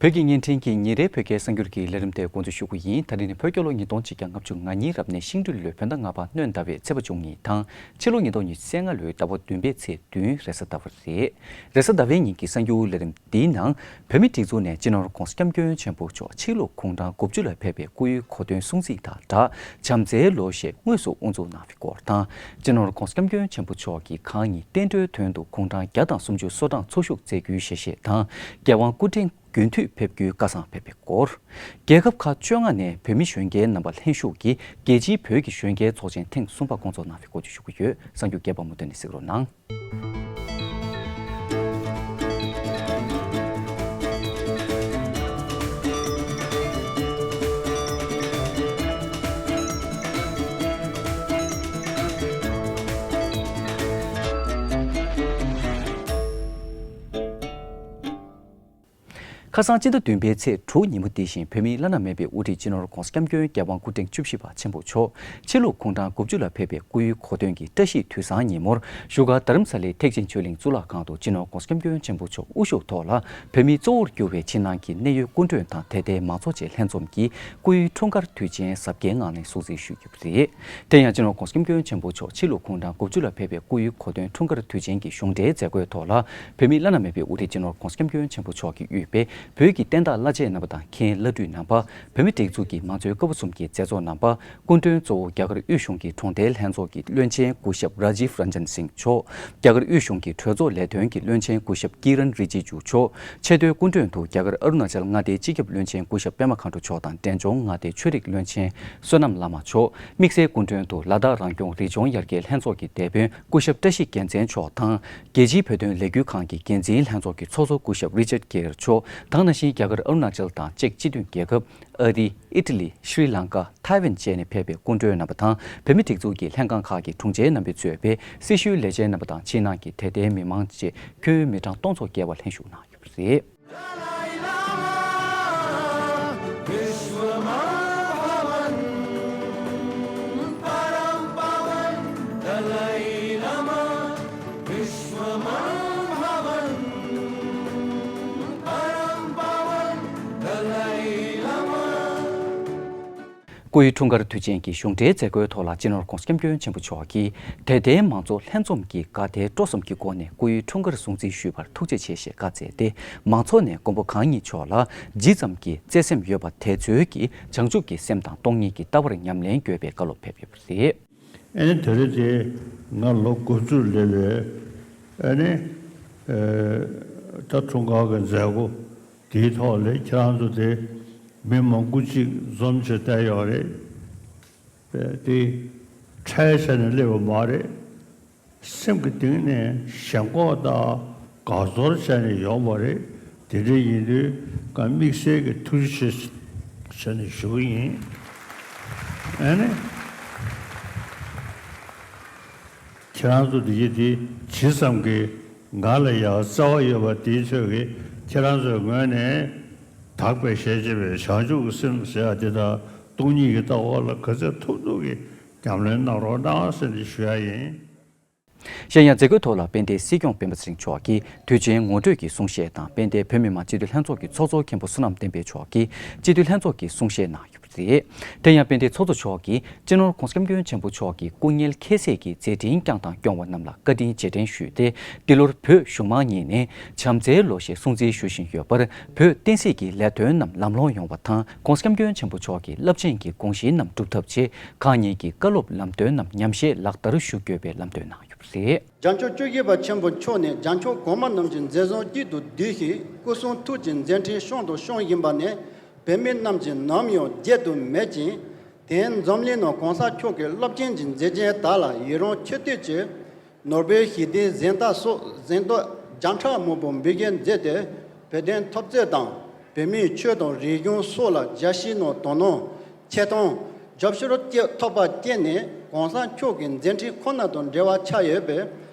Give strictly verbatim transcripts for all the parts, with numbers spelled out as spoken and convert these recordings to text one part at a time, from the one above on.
བོད་ཀྱི་བརྙན་འཕྲིན་གྱི་ཉིན་རེའི་བོད་སྐད་གསར་འགྱུར་གྱི་ལས་རིམ་དེ་འགོ་འཛུགས་ཞུ་རྒྱུ་ཡིན། ད་རིང་ནི་བོད་རྒྱལ་ལོ་ཉིས་སྟོང་ཆིག་བརྒྱ་ལྔ་བཅུ་ང་གཉིས་རབ་གནས་ཤིང་སྦྲུལ་ལོའི་བོད་ཟླ་ལྔ་པ་སྣོན་ཟླ་བའི་ཚེས་པ་བཅུ་གཉིས་དང་། ཕྱི་ལོ་ཉིས་སྟོང་ཉི་ཤུ་རྩ་ལྔ་ལོའི་ཟླ་བ་བདུན་པའི་ཚེས་བདུན་རེས་གཟའ་ཟླ་བ་རེད། རེས་གཟའ་ཟླ་བའི་ཉིན་གྱི་གསར་འགྱུར་ལས་རིམ་འདིའི་ནང་། བོད་མིའི་སྒྲིག་འཛུགས་ནས་སྤྱི་ནོར་༧གོང་ས་༧སྐྱབས་མགོན་ཆེན་པོ་མཆོག་ཕྱི་ལུགས་དགུང་གྲངས་དགུ་བཅུ་ལ་ཕེབས་པའི་སྐུའི་གོ་སྟོན་སྲུང་བརྩི་དང་སྦྲགས་བྱམས་བརྩེའི་ལོ་ཞེས་དངོས་སུ་དབུ་འཛུགས་གནང་བའི་སྐོར་དང་། སྤྱི་ནོར་༧གོང་ས་༧སྐྱབས་མགོན་ཆེན་པོ་མཆོག་གིས་གང་ཉིད་བསྟན་འགྲོའི་དོན་དུ་དགུང་གྲངས་བརྒྱ་དང་སུམ་ཅུ་སོ་གྲངས་ཚོགས་ཞུགས་མཛད་རྒྱུའི་ཞལ་བཞེས་དང་། རྒྱལ་དབང་སྐུ་ཕྲེང་རྒྱུན་མཐུད་ཕེབས་རྒྱུའི་བཀའ་བཟང་ཕེབས་པའི་སྐོར། རྒྱལ་ཁབ་ཁག་བཅོ་ལྔ་ནས་བོད་མི་གཞོན་སྐྱེས་རྣམ་པ་ལྷན་ཞུགས་ཀྱིས་རྒྱལ་སྤྱིའི་བོད་ཀྱི་གཞོན་སྐྱེས་ཚོགས་ཆེན་ཐེངས་གསུམ་པ་སྐོང་ཚོགས་གནང་བའི་སྐོར་བཅས་ཞུ་གི་ཡོད། གསར་འགྱུར་རྒྱས་པ་མུ་མཐུད་ནས་གཟིགས་རོགས་གནང་། ཁ་སང་སྤྱི་ཟླ་བདུན་པའི་ཚེས་དྲུག་ཉིན་མོ་འདི་བཞིན་བོད་མིའི་བླ་ན་མེད་པའི་དབུ་ཁྲིད་སྤྱི་ནོར་༧གོང་ས་༧སྐྱབས་མགོན་རྒྱལ་དབང་སྐུ་ཕྲེང་བཅུ་བཞི་པ་ཆེན་པོ་མཆོག་ཕྱི་ལུགས་དགུང་གྲངས་དགུ་བཅུ་ལ་ཕེབས་པའི་སྐུའི་གོ་སྟོན་གྱི་བཀྲ་ཤིས་དུས་བཟང་ཉིན་མོར་བཞུགས་སྒར་རྡ་རམ་ས་ལའི་ཐེག་ཆེན་ཆོས་གླིང་གཙུག་ལག་ཁང་དུ་སྤྱི་ནོར་༧གོང་ས་༧སྐྱབས་མགོན་ཆེན་པོ་མཆོག་དབུ་བཞུགས་ཐོག་ལ་བོད་མིའི་གཙོ་བོར་གྱུར་བའི་ཕྱི་ནང་གི་གནད་ཡོད་སྐུ་མགྲོན་དང་དད་ལྡན་མང་ཚོགས་བཅས་ལྷན་འཛོམས་ཀྱིས་སྐུའི་འཁྲུངས་སྐར་དུས་ཆེན་གཟབ་རྒྱས་ངང་ནས་སྲུང་བརྩི་ཞུས་ཡོད་པ་རེད། དེ་ཡང་སྤྱི་ནོར་༧གོང་ས་༧སྐྱབས་མགོན་ཆེན་པོ་མཆོག་ཕྱི་ལུགས་དགུང་གྲངས་དགུ་བཅུ་ལ་ཕེབས་པའི་སྐུའི་གོ་སྟོན་འཁྲུངས་སྐར་དུས་ཆེན་གྱི་གཞུང་འབྲེལ་མཛད་སྒོའི་ཐོག་ལ། བོད་མིའི་བླ་ན་མེད་པའི་དབུ་ཁྲིད་སྤྱི་ནོར་༧གོང་ས་༧སྐྱབས་མགོན་ཆེན་པོ་མཆོག་གིས་དབུས་པའི་བོད་ཀྱི་བསྟན་བདག་བླ་ཆེན་རྣམ་པ་དང་མཁན་བླ་སྤྲུལ་རྣམ་པ། བོད་མིའི་སྒྲིག་འཛུགས་ཀྱི་མང་གཙོའི་སྐབས་བབ་གསུམ་གྱི་མཛད་གཙོ་རྣམ་པ། སྐུ་མགྲོན་གཙོ་བོ་རྒྱ་གར་དབུས་གཞུང་གི་གྲོང་རྡལ་ལྷན་ཚོགས་ཀྱི་བློན་ཆེན་སྐུ་ཞབས་Rajiv Ranjan Singh མཆོག་རྒྱ་གར་དབུས་གཞུང་གི་གྲོས་ཚོགས་ལས་དོན་གྱི་བློན་ཆེན་སྐུ་ཞབས་Kiren Rijiju མཆོག་ཆེས་མཐོའི་སྐུ་མགྲོན་དུ་རྒྱ་གར་ཨ་རུ་ན་ཅལ་མངའ་སྡེའི་སྤྱི་ཁྱབ་བློན་ཆེན་སྐུ་ཞབས་པད་མ་མཁའ་འགྲོ་མཆོག་དང་འབྲས་ལྗོངས་མངའ་སྡེའི་ཆོས་རིག་བློན་ཆེན་བསོད་ནམས་བླ་མ་མཆོག་དམིགས་བསལ་སྐུ་མགྲོན་དུ་ལ་དྭགས་རང་སྐྱོང་རི་ལྗོངས་ཡར་རྒྱས་ལྷན་ཚོགས་ཀྱི་སྡེ་དཔོན་སྐུ་ཞབས་བཀྲ་ཤིས་རྒྱལ་མཚན་མཆོག་དང་། རྒྱལ་སྤྱིའི་བོད་དོན་ལས་འགུལ་ཁང་གི་འགན་འཛིན་ལྷན་ཚོགས་ཀྱི་ཚོགས་གཙོ་སྐུ་ཞབས་Richard Gere མཆོག་དང་། ནང་བཞིན་རྒྱ་གར་ཨ་རུ་ན་ཅལ་དང་ཅེཀ་སྤྱི་མཐུན་རྒྱལ་ཁབ། ཨ་རི། ཨི་ཊ་ལི། ཤྲི་ལང་ཀ། ཐའེ་ཝན་བཅས་ནས་ཕེབས་པའི་སྐུ་མགྲོན་རྣམ་པ་དང་། བོད་མིའི་སྒྲིག་འཛུགས་ཀྱི་ལྷན་ཁང་ཁག་གི་དྲུང་ཆེ་རྣམ་པས་གཙོས་པའི་སྲི་ཞུའི་ལས་བྱེད་རྣམ་པ་དང་། ཕྱི་ནང་གི་དད་ལྡན་མི་མང་བཅས་ཁྱོན་མི་གྲངས་སྟོང་ཚོ་བརྒལ་བ་ལྷན་ཞུགས་གནང་ཡོད་པ་རེད། སྐུའི་འཁྲུངས་སྐར་དུས་ཆེན་གྱི་གཞུང་འབྲེལ་མཛད་སྒོའི་ཐོག་ལ། སྤྱི་ནོར་༧གོང་ས་༧སྐྱབས་མགོན་ཆེན་པོ་མཆོག་གིས་དད་ལྡན་མང་ཚོགས་ལྷན་འཛོམས་ཀྱི་དགའ་དད་སྤྲོ་གསུམ་གྱི་སྒོ་ནས་སྐུའི་འཁྲུངས་སྐར་སྲུང་བརྩི་ཞུས་པར་ཐུགས་རྗེ་ཆེ་ཞེས་བཀའ་སྩལ་ཏེ། མང་ཚོགས་ནས་མགོན་པོ་གང་ཉིད་མཆོག་ལ་ཇི་ཙམ་གྱི་བརྩེ་སེམས་ཡོད་པ་དེ་ཚོའི་གིས་བྱང་ཆུབ་ཀྱི་སེམས་དང་སྟོང་ཉིད་ཀྱི་ལྟ་བར་ཉམས་ལེན་དགོས་པའི་བཀའ་སློབ་ཕེབས་ཡོད་པ་རེད། ཨ་ནི་དེ་རིང་དེ་ང་ལོ་དགུ་བཅུ་སླེབས་པའི་ཨ་ནི་ད་འཁྲུངས་སྐར་གྱི་མཛད་སྒོ་དེའི་ཐོག་ལ་ཁྱེད་རང་ཚོ་དེ་མི་མང་པོ་ཅིག་འཛོམས་བྱས་བསྡད་ཡོད་རེད། དེ་ཁྲལ་བྱས་ནས་སླེབས་པ་མ་རེད། སེམས་ཀྱི་གཏིང་ནས་ཞེན་ཁོག་དང་དགའ་ཚོར་བྱས་ནས་ཡོང་བ་རེད། དེ་འདྲ་ཡིན་དུས་ང་དམིགས་བསལ་གྱི་ཐུགས་རྗེ་ཆེ་ཞུ་ནས་ཞུ་གི་ཡིན། ཨ་ནི། ཁྱེད་རང་ཚོ་འདི་ཡིན་དེ་ཇི་ཙམ་གྱིས་ང་ལ་ཡང་རྩ་བ་ཡོད་པ་དེའི་ཚོད་ཀྱིས་ཁྱེད་རང་ཚོའི་ངོས་ནས་དག་པའི་ཞལ་ལྕེ་བའི་བྱང་ཆུབ་ཀྱི་སེམས་ཟེར་ཡ་དེ་དང་སྟོང་ཉིད་ཀྱི་ལྟ་བ་ལ་ག་ཚད་ཐུབ་ཐུབ་ཀྱིས་ཉམས་ལེན་གནང་རོགས་གནང་ཟེར་ནས་ཞུ་ཡ་ཡིན། གཞན་ཡང་མཛད་སྒོའི་ཐོག་ལ་དཔལ་ལྡན་སྲིད་སྐྱོང་སྤེན་པ་ཚེ་རིང་མཆོག་གིས་དུས་ཆེན་ངོ་སྤྲོད་ཀྱི་གསུང་བཤད་དང་། དཔལ་ལྡན་བོད་མི་མང་སྤྱི་འཐུས་ལྷན་ཚོགས་ཀྱི་ཚོགས་གཙོ་མཁན་པོ་བསོད་ནམས་བསྟན་འཕེལ་མཆོག་གིས་སྤྱི་འཐུས་ལྷན་ཚོགས་ཀྱི་གསུང་བཤད་གནང་ཡོད་པ་རེད། དེ་ཡང་དཔལ་ལྡན་ཚོགས་གཙོ་མཆོག་གིས་སྤྱི་ནོར་༧གོང་ས་༧སྐྱབས་མགོན་ཆེན་པོ་མཆོག་གི་སྐུ་ངལ་ཁྱད་བསད་ཀྱི་མཛད་འཕྲིན་བསྐྱངས་དང་སྐྱོང་བ་རྣམས་ལ་བཀའ་དྲིན་རྗེས་དྲན་ཞུས་ཏེ། འདི་ལོར་བོད་གཞུང་མང་གཉིས་ནས་བྱམས་བརྩེའི་ལོ་ཞེས་སྲུང་བརྩི་ཞུ་བཞིན་ཡོད་པར། བོད་བསྟན་སྲིད་ཀྱི་ལས་དོན་རྣམས་ལམ་ལྷོང་ཡོང་བ་དང་། ༸གོང་ས་༸སྐྱབས་མགོན་ཆེན་པོ་མཆོག་གི་རླབས་ཆེན་གྱི་དགོངས་གཞི་རྣམས་འགྲུབ་ཐབས་ཆེད། ཁག་གཉིས་ཀྱི་བཀའ་སློབ་ལམ་སྟོན་རྣམས་ཉམས་བཞེས་ལག་བསྟར་ཞུ་དགོས་པའི་ལམ་སྟོན་གནང་ཡོད་པ་རེད། རྒྱལ་མཆོག་བཅུ་བཞི་པ་ཆེན་པོ་མཆོག་ནི་རྒྱལ་མཆོག་གོང་མ་རྣམས་ཀྱི་མཛད་བཟང་དཀྱིལ་དུ་བསྡུས་ཤིང་སྐུ་གསུང་ཐུགས་ཀྱི་མཛད་འཕྲིན་བཤམས་དང་བཤམས་བཞིན་པ་ནི་བོད་མི་རྣམས་ཀྱིས་ནམ་ཡང་བརྗེད་དུ་མེད་ཅིང་། དེང་འཛམ་གླིང་ནང་གོང་ས་མཆོག་གི་རླབས་ཆེན་གྱི་མཛད་རྗེས་དག་ལ་ཡི་རང་ཆེ་བསྟོད་ཀྱིས། ནོར་བུའི་ཞི་བདེའི་གཟེངས་རྟགས་སོགས་གཟེངས་རྟགས་བརྒྱ་ཕྲག་མང་པོ་འབུལ་བཞེས་མཛད་དེ། བོད་དོན་འཐབ་རྩོད་དང་། བོད་མིའི་ཆོས་དང་རིག་གཞུང་སོགས་ལ་རྒྱལ་སྤྱིའི་ནང་དོ་སྣང་། ཆེ་མཐོང་། རྒྱབ་སྐྱོར་བཅས་ཐོབ་པ་བཅས་ནི་གོང་ས་མཆོག་གི་མཛད་འཕྲིན་ཁོ་ན་དང་འབྲེལ་བ་ཆགས་ཡོད་པས།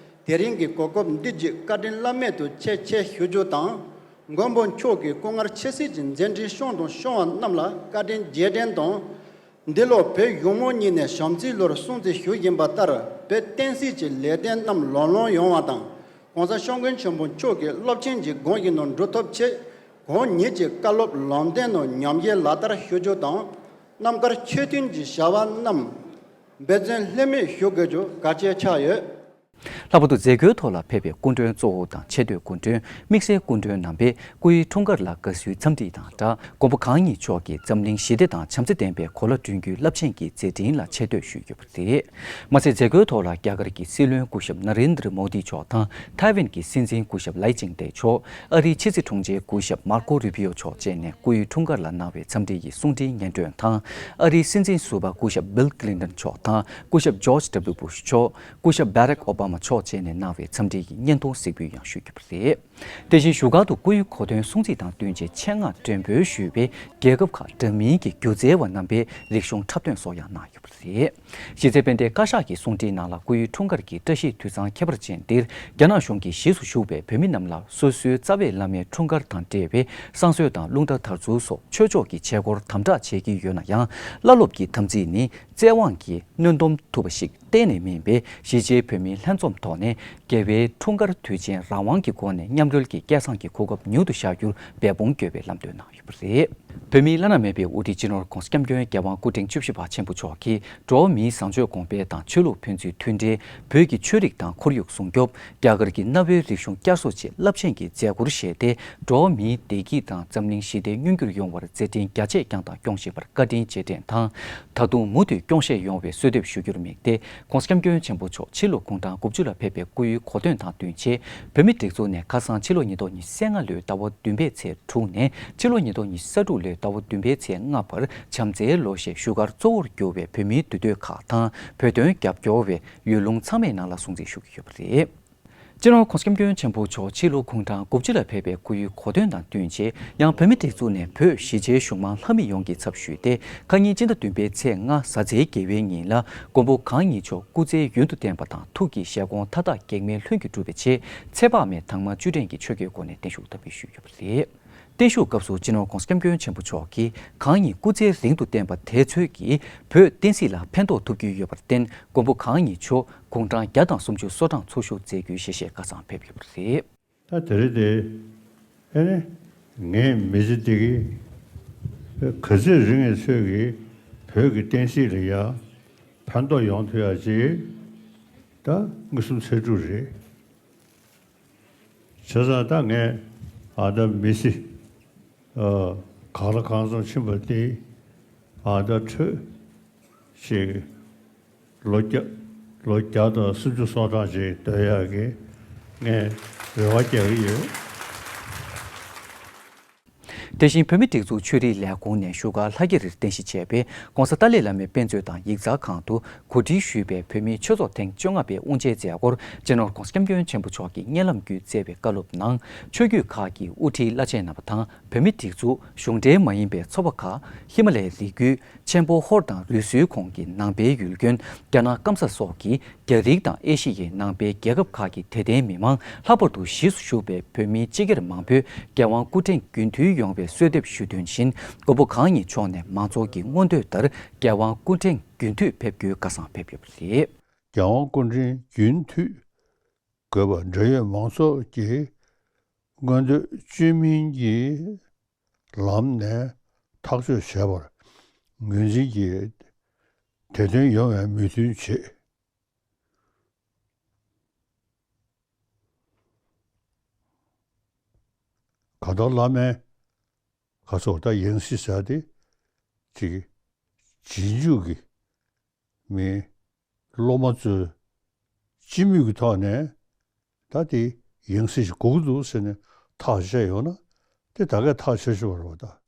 དེ་རིང་གི་གོ་སྐབས་འདི་བརྒྱུད་བཀའ་དྲིན་བླ་མེད་དུ་ཆེ་ཆེ་ཞུ་རྒྱུ་དང་། མགོན་པོ་མཆོག་གི་སྐུ་ངལ་ཁྱད་བསད་ཀྱི་མཛད་འཕྲིན་བཤམས་དང་བཤམས་པ་རྣམས་ལ་བཀའ་དྲིན་རྗེས་དྲན་དང་། འདི་ལོ་བོད་གཞུང་མང་གཉིས་ནས་བྱམས་བརྩེའི་ལོར་སྲུང་བརྩི་ཞུ་བཞིན་པ་ལྟར། བོད་བསྟན་སྲིད་ཀྱི་ལས་དོན་རྣམས་ལམ་ལྷོང་ཡོང་བ་དང་། གོང་ས་སྐྱབས་མགོན་ཆེན་པོ་མཆོག་གི་རླབས་ཆེན་གྱི་དགོངས་གཞི་རྣམས་འགྲུབ་ཐབས་ཆེད། གང་ཉིད་ཀྱི་བཀའ་སློབ་ལམ་སྟོན་དང་ཉམས་ཞིབ་ལག་བསྟར་ཞུ་རྒྱུ་དང་། རྣམ་དཀར་ཆོས་མཐུན་གྱི་བྱ་བ་རྣམས་འབད་བརྩོན་ལྷོད་མེད་ཞུ་དགོས་རྒྱུ་གལ་ཆེ་ཆགས་ཡོད། ལྷག་པར་དུ་མཛད་སྒོའི་ཐོག་ལ་ཕེབས་པའི་སྐུ་མགྲོན་གཙོ་བོ་དང་ཆེ་བསྟོད་སྐུ་མགྲོན། དམིགས་བསལ་སྐུ་མགྲོན་རྣམ་པས་སྐུའི་འཁྲུངས་སྐར་ལ་དགའ་བསུའི་འཚམས་འདྲི་དང་སྦྲགས། མགོན་པོ་གང་ཉིད་མཆོག་གིས་འཛམ་གླིང་ཞི་བདེ་དང་བྱམས་བརྩེ་ལྡན་པའི་གོ་ལ་བསྐྲུན་རྒྱུའི་རླབས་ཆེན་གྱི་མཛད་འཕྲིན་ལ་ཆེ་བསྟོད་ཞུས་ཡོད་པ་རེད། མ་ཟད་མཛད་སྒོའི་ཐོག་ལ་རྒྱ་གར་གྱི་སྲིད་བློན་སྐུ་ཞབས་ན་རེན་དྲ་མོ་དི་མཆོག་དང་། ཐའེ་ཝན་གྱི་སྲིད་འཛིན་སྐུ་ཞབས་ལའེ་ཅིང་ཏེ་མཆོག་ཨ་རིའི་ཕྱི་སྲིད་དྲུང་ཆེ་སྐུ་ཞབས་མར་ཀོ་རུ་པི་ཡོ་མཆོག་བཅས་ནས་སྐུའི་འཁྲུངས་སྐར་ལ་གནང་བའི་འཚམས་འདྲི་ཡི་གསུང་འཕྲིན་སྙན་སྒྲོན་དང་། ཨ་རིའི་སྲིད་འཛིན་ཟུར་པ་སྐུ་ཞབས་བིལ་ཀི་ལིན་ཏོན་མཆོག་དང་། སྐུ་ཞབས་ཇོརྗ་ཌབ་ལུ་བུ་ཤ་མཆོག་སྐུ་ཞབས་བྷ་རག་ཨོ་བྷ་མ་མཆོག་བཅས་ནས་གནང་བའི་འཚམས་འདྲི་ཡི་བརྙན་ཐུང་གཟིགས་འབུལ་ཡང་ཞུས་ཡོད་པ་རེད། དེ་བཞིན་བཞུགས་སྒར་དུ་སྐུའི་གོ་སྟོན་སྲུང་བརྩི་དང་བསྟུན་ཆེད་ཆེད་མངགས་མགྲོན་འབོད་ཞུས་པའི་རྒྱལ་ཁབ་ཁག་འདྲ་མིན་གྱི་སྒྱུ་རྩལ་བ་རྣམ་པས་རིག་གཞུང་འཁྲབ་སྟོན་སོགས་ཡང་གནང་ཡོད་པ་རེད། གཞིས་རྩེ་དཔལ་ལྡན་བཀའ་ཤག་གི་གསུང་འཕྲིན་ནང་ལ་སྐུའི་འཁྲུངས་སྐར་གྱི་བཀྲ་ཤིས་དུས་བཟང་ཁྱད་པར་ཅན་འདིར་རྒྱ་ནག་གཞུང་གིས་གཞིས་སུ་བཞུགས་པའི་བོད་མི་རྣམས་ལ་སོ་སོའི་རྩ་བའི་བླ་མའི་འཁྲུངས་སྐར་དང་འབྲེལ་བའི་བསང་གསོལ་དང་རླུང་རྟ་དར་ཚུལ་སོགས་ཆོས་ཕྱོགས་ཀྱི་བྱེད་སྒོར་དམ་དྲག་བྱེད་ཀྱི་ཡོད་ན་ཡང་། བླ་སློབ་ཀྱི་དམ་ཚིག་ནི་བཙན་དབང་གིས་གནོན་སྡོམ་ཐུབ་པ་ཞིག་གཏན་ནས་མིན་པས། གཞིས་བྱེས་བོད་མིའི་ལྷན་འཛོམས་ཐོག་ནས་རྒྱལ་བའི་འཁྲུངས་སྐར་དུས་ཆེན་རང་དབང་གི་སྒོ་ནས་མཉམ་རོལ་གྱི་སྐལ་བཟང་གི་གོ་སྐབས་མྱུར་དུ་ཤར་རྒྱུར་འབད་འབུངས་དགོས་པའི་ལམ་སྟོན་གནང་ཡོད་པ་རེད། བོད་མིའི་བླ་ན་མེད་པའི་དབུ་ཁྲིད་སྤྱི་ནོར་༧གོང་ས་༧སྐྱབས་མགོན་རྒྱལ་དབང་སྐུ་ཕྲེང་བཅུ་བཞི་པ་ཆེན་པོ་མཆོག་གིས་འགྲོ་བ་མིའི་བཟང་སྤྱོད་གོང་འཕེལ་དང་ཆོས་ལུགས་ཕན་ཚུན་མཐུན་འབྲེལ། བོད་ཀྱི་ཆོས་རིག་དང་ཁོར་ཡུག་སྲུང་སྐྱོབ། རྒྱ་གར་གྱི་གནའ་བོའི་རིག་གཞུང་བསྐྱར་གསོ་བཅས་རླབས་ཆེན་གྱི་མཛད་སྒོར་བཞེས་ཏེ། འགྲོ་བ་མིའི་བདེ་སྐྱིད་དང་འཛམ་གླིང་ཞི་བདེ་མངོན་འགྱུར་ཡོང་བར་མཛད་འཕྲིན་རྒྱ་ཆེ་བསྐྱངས་དང་སྐྱོང་བཞིན་པར་བཀའ་དྲིན་རྗེས་དྲན་དང་། ད་དུང་མུ་མཐུད་སྐྱོང་བཞེས་ཡོང་བའི་གསོལ་འདེབས་ཞུ་རྒྱུར་དམིགས་ཏེ། ༸གོང་ས་༸སྐྱབས་མགོན་ཆེན་པོ་མཆོག་ཕྱི་ལོ་དགུང་གྲངས་དགུ་བཅུ་ལ་ཕེབས་པའི་སྐུའི་གོ་སྟོན་དང་བསྟུན་ཆེད། བོད་མིའི་སྒྲིག་འཛུགས་ནས་ཁ་སང་ཕྱི་ལོ་ཉིས་སྟོང་ཉི་ཤུ་རྩ་ལྔ་ལོའི་ཟླ་བ་བདུན་པའི་ཚེས་དྲུག་ནས་ཕྱི་ལོ་ཉིས་སྟོང་ཉི་ཤུ་རྩ་དྲུག་ལོའི་ཟླ་བ་བདུན་པའི་ཚེས་ལྔ་བར་བྱམས་བརྩེའི་ལོ་ཞེས་བཞུགས་སྒར་གཙོ་བོར་གྱུར་བའི་བོད་མིའི་འདུས་སྡོད་ཁག་དང་། བོད་དོན་རྒྱབ་སྐྱོར་བའི་ཡུལ་ལུང་ཚང་མའི་ནང་ལ་སྲུང་བརྩི་ཞུ་གི་ཡོད་པ་རེད། སྤྱི་ནོར་༸གོང་ས་༸སྐྱབས་མགོན་ཆེན་པོ་མཆོག་ཕྱི་ལོ་དགུང་གྲངས་དགུ་བཅུ་ལ་ཕེབས་པའི་སྐུའི་གོ་སྟོན་དང་བསྟུན་ཆེད། ཡང་བོད་མིའི་སྒྲིག་འཛུགས་ནས་བོད་གཞིས་བྱེས་གཞུང་མང་ལྷ་མི་ཡོངས་ཀྱི་ཚབ་ཞུས་ཏེ། ཁ་ཉིན་སྤྱི་ཟླ་བདུན་པའི་ཚེས་ལྔ་གཟའ་རྩིའི་དགེ་བའི་ཉིན་ལ། མགོན་པོ་གང་ཉིད་མཆོག་སྐུ་ཚེ་ཡུན་དུ་བརྟན་པ་དང་ཐུགས་ཀྱི་བཞེད་དགོངས་མཐའ་དག་གེགས་མེད་ལྷུན་གྱིས་གྲུབ་པའི་ཆེད། ཚེ་དཔག་མེད་དྭངས་མ་བཅུད་ལྡན་གྱི་ཆོ་གའི་སྒོ་ནས་བརྟན་བཞུགས་བསྟར་འབུལ་ཞུས་ཡོད་པ་རེད། བརྟན་བཞུགས་སྐབས་སུ་སྤྱི་ནོར་༸གོང་ས་༸སྐྱབས་མགོན་ཆེན་པོ་མཆོག་གིས། གང་ཉིད་སྐུ་ཚེ་རིང་དུ་བརྟན་པ་དེ་ཚོས་ཀྱིས་བོད་བསྟན་སྲིད་ལ་ཕན་ཐོགས་ཐུབ་ཀྱི་ཡོད་པར་བརྟེན། མགོན་པོ་གང་ཉིད་མཆོག་དགུང་གྲངས་བརྒྱ་དང་སུམ་ཅུ་སོ་གྲངས་འཚོ་བཞུགས་མཛད་རྒྱུའི་ཞལ་བཞེས་ཁ་སང་ཕེབས་ཡོད་པ་རེད། ད་དེ་རིང་དེ། ཨེ་ནི། ངའི་མི་ཚེ་འདི་གི་ག་ཚོད་རིང་ངེས་ཚོད་ཀྱིས་བོད་ཀྱི་བསྟན་སྲིད་ལ་ཡ་ཕན་ཐོགས་ཡོང་ཐུབ་ཡ་ཅིག་ད་མངོན་སུམ་ཚེ་སྒྲུབ་རེད། བྱས་ཙང་ད་ངས་ཨ་ད་མི་ཚེ་ཨ་གང་ལ་གང་འཚམ་ཕྱིན་པ་དེ་ཨ་ད་འཕྲོད་ཅིག་ལོ་བརྒྱ་ལོ་བརྒྱ་དང་སུམ་ཅུ་སོ་གྲངས་ཅིག་སྡོད་ཡག་གི་ངས་རེ་བ་རྒྱག་གི་ཡོད། དེ་བཞིན་བོད་མིའི་སྒྲིག་འཛུགས་ཆོས་རིག་ལས་ཁུངས་ནས་བཞུགས་སྒར་ལྷ་རྒྱ་རིར་རྟེན་གཞི་བྱས་པའི་༸གོང་ས་ཏཱ་ལའི་བླ་མའི་དཔེ་མཛོད་དང་ཡིག་ཚང་ཁང་དུ་གོ་སྒྲིག་ཞུས་པའི་བོད་མིའི་ཆོས་ཚོགས་ཐེངས་བཅོ་ལྔ་པའི་དབུ་འབྱེད་མཛད་སྒོར་སྤྱི་ནོར་༸གོང་ས་༸སྐྱབས་མགོན་ཆེན་པོ་མཆོག་གིས་བརྙན་ལམ་བརྒྱུད་སྩལ་བའི་བཀའ་སློབ་ནང་། ཆོས་བརྒྱུད་ཁག་གི་དབུ་ཁྲིད་བླ་ཆེན་རྣམ་པ་དང་། བོད་མིའི་སྒྲིག་འཛུགས། གཞུང་འབྲེལ་མ་ཡིན་པའི་ཚོགས་པ་ཁག་ཧི་མ་ལ་ཡའི་རི་རྒྱུད། ཆེན་པོ་ཧོར་དང་རི་སུལ་ཁོངས་ཀྱི་ནང་པའི་ཡུལ་དཀོན། རྒྱ་ནག་སྐམ་ས་སོགས་ཀྱི་རྒྱ་རིགས་དང་ཨེ་ཤི་ཡའི་ནང་པའི་རྒྱལ་ཁབ་ཁག་གི་དད་ལྡན་མི་མང་། ལྷག་པར་དུ་གཞིས་སུ་བཞུགས་པའི་བོད་མིའི་སྤྱི་སྒེར་མང་པོས་རྒྱལ་དབང་སྐུ་ཕྲེང་རྒྱུན་མཐུད་ཡོང་བའི་གསོལ་འདེབས་ཞུ་དོན་བཞིན། མགོན་པོ་གང་ཉིད་མཆོག་ནས་མང་ཚོགས་ཀྱི་མངོན་འདོད་ལྟར་རྒྱལ་དབང་སྐུ་ཕྲེང་རྒྱུན་མཐུད་ཕེབས་རྒྱུའི་བཀའ་བཟང་ཕེབས་ཡོད་པ་རེད། རྒྱལ་དབང་སྐུ་ཕྲེང་རྒྱུན་མཐུད་དགོས་པ་འབྲེལ་ཡོད་མང་ཚོགས་ཀྱི་མངོན་འདོད་བཅོས་མིན་གྱི་ལམ་ནས་ཐག་གཅོད་བྱས་པར་ངོས་འཛིན་གྱིས་དེ་དོན་ཡོང་བའི་མོས་མཐུན་བྱེད། གང་ལྟར་བླ་མའི་ཁ་ཕྱོགས་ད་ཡང་སྲིད་ཟེར་ཏེ་ཅིག་རྗེས་འཇུག་གི་མི་སློབ་མ་ཚོས་སྤྱི་མོས་ཀྱི་ཐོག་ནས་ད་དེ་ཡང་སྲིད་ཞིག་དགོས་ཀྱི་འདུག་ཟེར་ནས་ཐག་བཅད་ཡོང་ན་དེ་ད་གས་ཐག་ཆོད་ཆོད་རེད་པ་ད།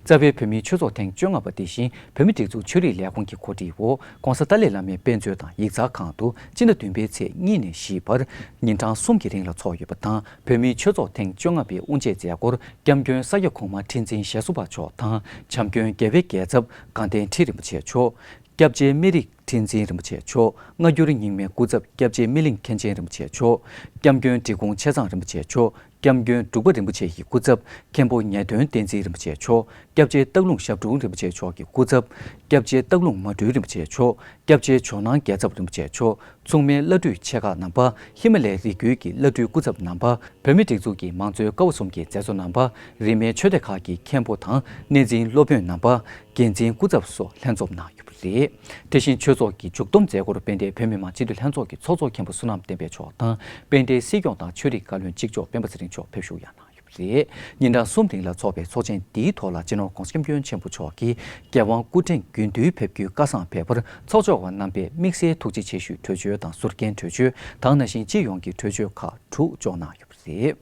རྩ་བའི་བོད་མིའི་ཆོས་ཚོགས་ཐེངས་བཅོ་ལྔ་པ་དེ་བཞིན་བོད་མིའི་སྒྲིག་འཛུགས་ཆོས་རིག་ལས་ཁུངས་ཀྱི་གོ་སྒྲིག་འོག་༸གོང་ས་ཏཱ་ལའི་བླ་མའི་དཔེ་མཛོད་དང་ཡིག་ཚང་ཁང་དུ་སྤྱི་ཟླ་བདུན་པའི་ཚེས་གཉིས་ནས་བཞི་བར་ཉིན་གྲངས་གསུམ་གྱི་རིང་ལ་འཚོགས་ཡོད་པ་དང་། བོད་མིའི་ཆོས་ཚོགས་ཐེངས་བཅོ་ལྔ་པའི་དབུ་འབྱེད་མཛད་སྒོར་༸སྐྱབས་མགོན་ས་སྐྱ་གོང་མ་ཁྲི་འཛིན་ཞེ་བསོད་པ་མཆོག་དང་། བྱམས་མགོན་རྒྱལ་བའི་རྒྱལ་ཚབ་དགའ་ལྡན་ཁྲི་རིན་པོ་ཆེ་མཆོག། སྐྱབས་རྗེ་སྨན་རི་ཁྲི་འཛིན་རིན་པོ་ཆེ་མཆོག། སྔ་འགྱུར་རྙིང་མའི་སྐུ་ཚབ་སྐྱབས་རྗེ་སྨིན་གླིང་མཁན་ཆེན་རིན་པོ་ཆེ་མཆོག། སྐྱབས་མགོན་འབྲི་གུང་ཆེ་ཚང་རིན་པོ་ཆེ་མཆོག། སྐྱབས་མགོན་འབྲུག་པ་རིན་པོ་ཆེ་ཡི་སྐུ་ཚབ། མཁན་པོ་ངེས་དོན་བསྟན་འཛིན་རིན་པོ་ཆེ་མཆོག་སྐྱབས་རྗེ་སྟག་ལུང་ཞབས་དྲུང་རིན་པོ་ཆེ་མཆོག་གི་སྐུ་ཚབ། སྐྱབས་རྗེ་སྟག་ལུང་མ་དྲོས་རིན་པོ་ཆེ་མཆོག་སྐྱབས་རྗེ་ཇོ་ནང་རྒྱལ་ཚབ་རིན་པོ་ཆེ་མཆོག་མཚུངས་མེད་བླ་སྤྲུལ་ཆེ་ཁག་རྣམ་པ། ཧི་མ་ལའི་རི་རྒྱུད་ཀྱི་བླ་སྤྲུལ་སྐུ་ཚབ་རྣམ་པ། བོད་མིའི་སྒྲིག་འཛུགས་ཀྱི་མང་གཙོའི་ཀ་བ་གསུམ་གྱི་མཛད་གཙོ་རྣམ་པ། རིས་མེད་ཆོས་སྡེ་ཁག་གི་མཁན་པོ་དང་གནས་འཛིན་སློབ་དཔོན་རྣམ་པ། འགན་འཛིན་སྐུ་ཚབ་སོགས་ལྷན་འཛོམས་གནང་ཡོད་པ་རེད། དེ་བཞིན་ཆོས་ཚོགས་ཀྱི་མཇུག་བསྡོམས་མཛད་སྒོར་དཔལ་ལྡན་བོད་མི་མང་སྤྱི་འཐུས་ལྷན་ཚོགས་ཀྱི་ཚོགས་གཙོ་མཁན་པོ་བསོད་ནམས་བསྟན་འཕེལ་མཆོག་དང་དཔལ་ལྡན་སྲིད་སྐྱོང་དང་ཆོས་རིག་བཀའ་བློན་གཅིག་ལྕོགས་སྤེན་པ་ཚེ་རིང་མཆོག་ཕེབས་བཞུགས་གནང་ཡོད་པ་རེད། ཉིན་གྲངས་གསུམ་རིང་ལ་འཚོགས་པའི་ཚོགས་ཆེན་འདིའི་ཐོག་ལ་སྤྱི་ནོར་༧གོང་ས་༧སྐྱབས་མགོན་ཆེན་པོ་མཆོག་གིས་རྒྱལ་དབང་སྐུ་ཕྲེང་དགུ་བདུན་ཕེབས་རྒྱུའི་བཀའ་བཟང་ཕེབས་པར་ཚོགས་ཆོས་པ་རྣམ་པས་དམིགས་བསལ་ཐུགས་རྗེ་ཆེ་ཞུའི་གྲོས་ཆོད་དང་ཟུར་འགན་གྲོས་ཆོད་དང་། ནང་བཞིན་སྤྱི་ཡོངས་ཀྱི་གྲོས་ཆོད་ཁག་དྲུག་འཇོག་གནང་ཡོད་པ་རེད།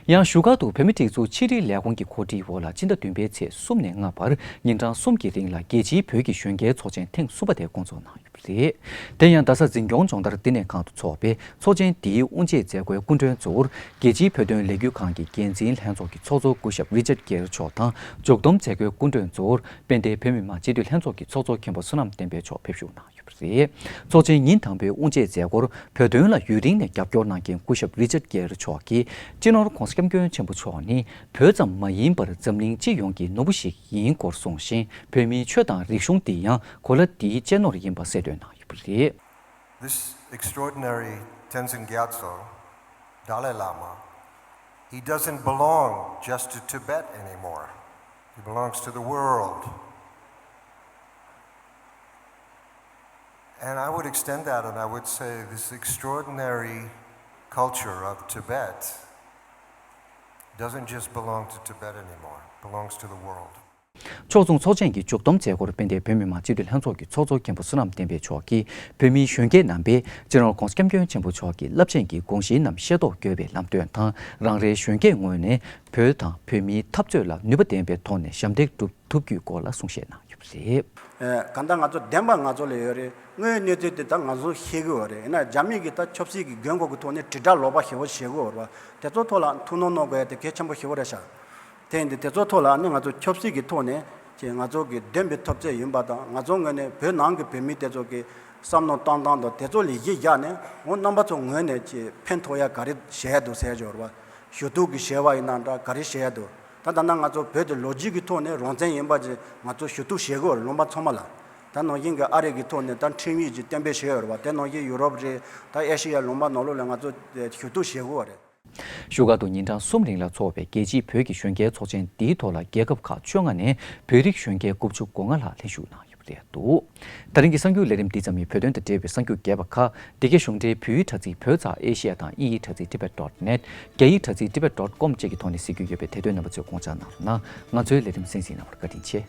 ཡང་བཞུགས་སྒར་དུ་བོད་མིའི་སྒྲིག་འཛུགས་ཕྱི་དྲིལ་ལས་ཁུངས་ཀྱི་གོ་སྒྲིག་འོག་ལ་སྤྱི་ཟླ་བདུན་པའི་ཚེས་གསུམ་ནས་ལྔ་བར་ཉིན་གྲངས་གསུམ་གྱི་རིང་ལ་རྒྱལ་སྤྱིའི་བོད་ཀྱི་གཞོན་སྐྱེས་ཚོགས་ཆེན་ཐེངས་གསུམ་པ་དེ་བསྐོང་ཚོགས་གནང་ཡོད་པ་རེད། དེ་ཡང་རྡ་ས་འཛིན་སྐྱོང་སྦྱོང་བརྡར་བསྟི་གནས་ཁང་དུ་འཚོགས་པའི་ཚོགས་ཆེན་འདིའི་དབུ་འབྱེད་མཛད་སྒོའི་སྐུ་མགྲོན་གཙོ་བོར་རྒྱལ་སྤྱིའི་བོད་དོན་ལས་འགུལ་ཁང་གི་འགན་འཛིན་ལྷན་ཚོགས་ཀྱི་ཚོགས་གཙོ་སྐུ་ཞབས་རི་ཅར་གེར་མཆོག་དང་། མཇུག་བསྡོམས་མཛད་སྒོའི་སྐུ་མགྲོན་གཙོ་བོར་དཔལ་ལྡན་བོད་མི་མང་སྤྱི་འཐུས་ལྷན་ཚོགས་ཀྱི་ཚོགས་གཙོ་མཁན་པོ་བསོད་ནམས་བསྟན་འཕེལ་མཆོག་ཕེབས་བཞུགས་གནང་ཡོད། རེད། ཚོགས་ཆེན་ཉིན་དང་པོའི་དབུ་འབྱེད་མཛད་སྒོར་བོད་དོན་ལ་ཡུན་རིང་ནས་རྒྱབ་སྐྱོར་གནང་མཁན་སྐུ་ཞབས་རི་ཅར་གེར་མཆོག་གིས་སྤྱི་ནོར་༧གོང་ས་༧སྐྱབས་མགོན་ཆེན་པོ་མཆོག་ནི་བོད་ཙམ་མ་ཡིན་པར་འཛམ་གླིང་སྤྱི་ཡོངས་ཀྱི་ནོར་བུ་ཞིག་ཡིན་སྐོར་གསུངས་ཤིང་། བོད་མིའི་ཆོས་དང་རིག་གཞུང་འདི་ཡང་གོ་ལ་འདིའི་གཅེས་ནོར་ཡིན་པ་གསལ་སྟོན་གནང་ཡོད་པ་རེད། This extraordinary Tenzin Gyatso, Dalai Lama, he doesn't belong just to Tibet anymore. He belongs to the world. And I would extend that and I would say this extraordinary culture of Tibet doesn't just belong to Tibet anymore, it belongs to the world. ཕྱོགས་མཚུངས་ཚོགས་ཆེན་གྱི་མཇུག་བསྡོམས་མཛད་སྒོར་དཔལ་ལྡན་བོད་མི་མང་སྤྱི་འཐུས་ལྷན་ཚོགས་ཀྱི་ཚོགས་གཙོ་མཁན་པོ་བསོད་ནམས་བསྟན་འཕེལ་མཆོག་གིས་བོད་མིའི་གཞོན་སྐྱེས་རྣམ་པས་སྤྱི་ནོར་༧གོང་ས་༧སྐྱབས་མགོན་ཆེན་པོ་མཆོག་གི་རླབས་ཆེན་གྱི་དགོངས་གཞིའི་རྣམ་ཤེས་རྟོགས་དགོས་པའི་ལམ་སྟོན་དང་། རང་རེའི་གཞོན་སྐྱེས་ངོས་ནས་བོད་དང་བོད་མིའི་འཐབ་རྩོད་ལ་ནུས་པ་ལྡན་པའི་ཐོག་ནས་ཞབས་འདེགས་སྒྲུབ་ཐུབ་རྒྱུའི་སྐོར་ལ་གསུང་བཤད་གནང་ཡོད་པ་རེད། ཨེ། གང་ལྟར་ང་ཚོ་བདེན་པ་ང་ཚོ་ལ་ཡོད་རེད། དངོས་ཡོད་གནས་ཚུལ་དེ་ད་ང་ཚོ་ཤེས་ཀྱི་ཡོད་རེད། ཡིན་ན་རྒྱ་མི་གིས་ད་ཆབ་སྲིད་ཀྱི་དགོས་མཁོ་གི་ཐོག་ནས་དྲིལ་བསྒྲགས་ལོག་པ་ཞེ་པོ་བྱེད་ཀྱི་ཡོད་རེད་བ། དེ་ཚོ་ཐོག་ལ་ཐུགས་སྣང་གནང་དགོས་ཡ་དེ་གལ་ཆེན་པོ་ཞེ་པོ་རེད་ཤག་དེ་ཡིན་དུས་དེ་ཚོ་ཐོག་ལ་ནི་ང་ཚོ་ཆབ་སྲིད་ཀྱི་ཐོག་ནས་ཅིག་ང་ཚོ་གི་བདེན་པའི་འཐབ་རྩོད་ཡིན་པ་དང་། ང་ཚོ་ངོས་ནས་བོད་ནང་གི་བོད་མི་དེ་ཚོ་གི་བསམ་བློ་གཏོང་སྟངས་དང་དེ་ཚོ་ལ་གཞི་བཞག་ནས། འོ། རྣམ་པ་ཚོ་ངོས་ནས་ཅིག་ཕན་ཐོགས་ཡ་ག་རེ་བྱེད་ཡ་འདུག་ཟེར་ཡ་ཅིག་ཡོད་རེད་བ། ཞུ་གཏུག་གི་བྱས་པ་ཡིན་ན་འདྲ། ག་རེ་བྱེད་ཡ་འདུག་ད་ད་ལྟ་ང་ཚོ་བོད་དེ་ལོ་རྒྱུས་ཀྱི་ཐོག་ནས་རང་བཙན་ཡིན་པ་ཅིག་ང་ཚོ་ཞུ་གཏུག་བྱེད་དགོས་རེད། ལུང་པ་ཚང་མ་ལ། ད་ནང་བཞིན་གྱི་ཨ་རི་གི་ཐོག་ནས་ད་ཁྲིམས་ཡིག་ཅིག་གཏན་འབེབས་བྱས་ཡོད་རེད་བ། དེ་ནང་བཞིན་ཡུ་རོབ་རེད། ད་ཨེ་ཤི་ཡ་ལུང་པ་ནང་ལོགས་ལ་ང་ཚོ་ཞུ་གཏུག་བྱེད་དགོས་པ་རེད། བཞུགས་སྒར་དུ་ཉིན་གྲངས་གསུམ་རིང་ལ་འཚོགས་པའི་རྒྱལ་སྤྱིའི་བོད་ཀྱི་གཞོན་སྐྱེས་ཚོགས་ཆེན་འདིའི་ཐོག་ལ་རྒྱལ་ཁབ་ཁག་བཅོ་ལྔ་ནས་བོད་རིགས་གཞོན་སྐྱེས་དགུ་བཅུ་གོ་ལྔ་ལྷག་ལྷན་ཞུགས་གནང་ཡོད་པ་རེད་འདུག་ད་རིང་གི་གསར་འགྱུར་ལས་རིམ་འདི་ཙམ་ཡིན། བོད་དོན་དང་འབྲེལ་བའི་གསར་འགྱུར་རྒྱས་པ་ཁག་འདི་གའི་གཞུང་འབྲེལ་བོད་ཡིག་དྲ་ཚིགས་བོད་ཙ་ཨེ་ཤི་ཡ་དང་དབྱིན་ཡིག་དྲ་ཚིགས་tibet dot net། རྒྱ་ཡིག་དྲ་ཚིགས་tibet dot com་བཅས་ཀྱི་ཐོག་ནས་གཟིགས་རྒྱུ་ཡོད་པས། དེ་དོན་རྣམ་པ་ཚོས་དགོངས་འཇགས་གནང་རོགས་གནང་། ང་ཚོའི་ལས་རིམ་གསན་གཟིགས་གནང་བར་བཀའ་དྲིན་ཆེ།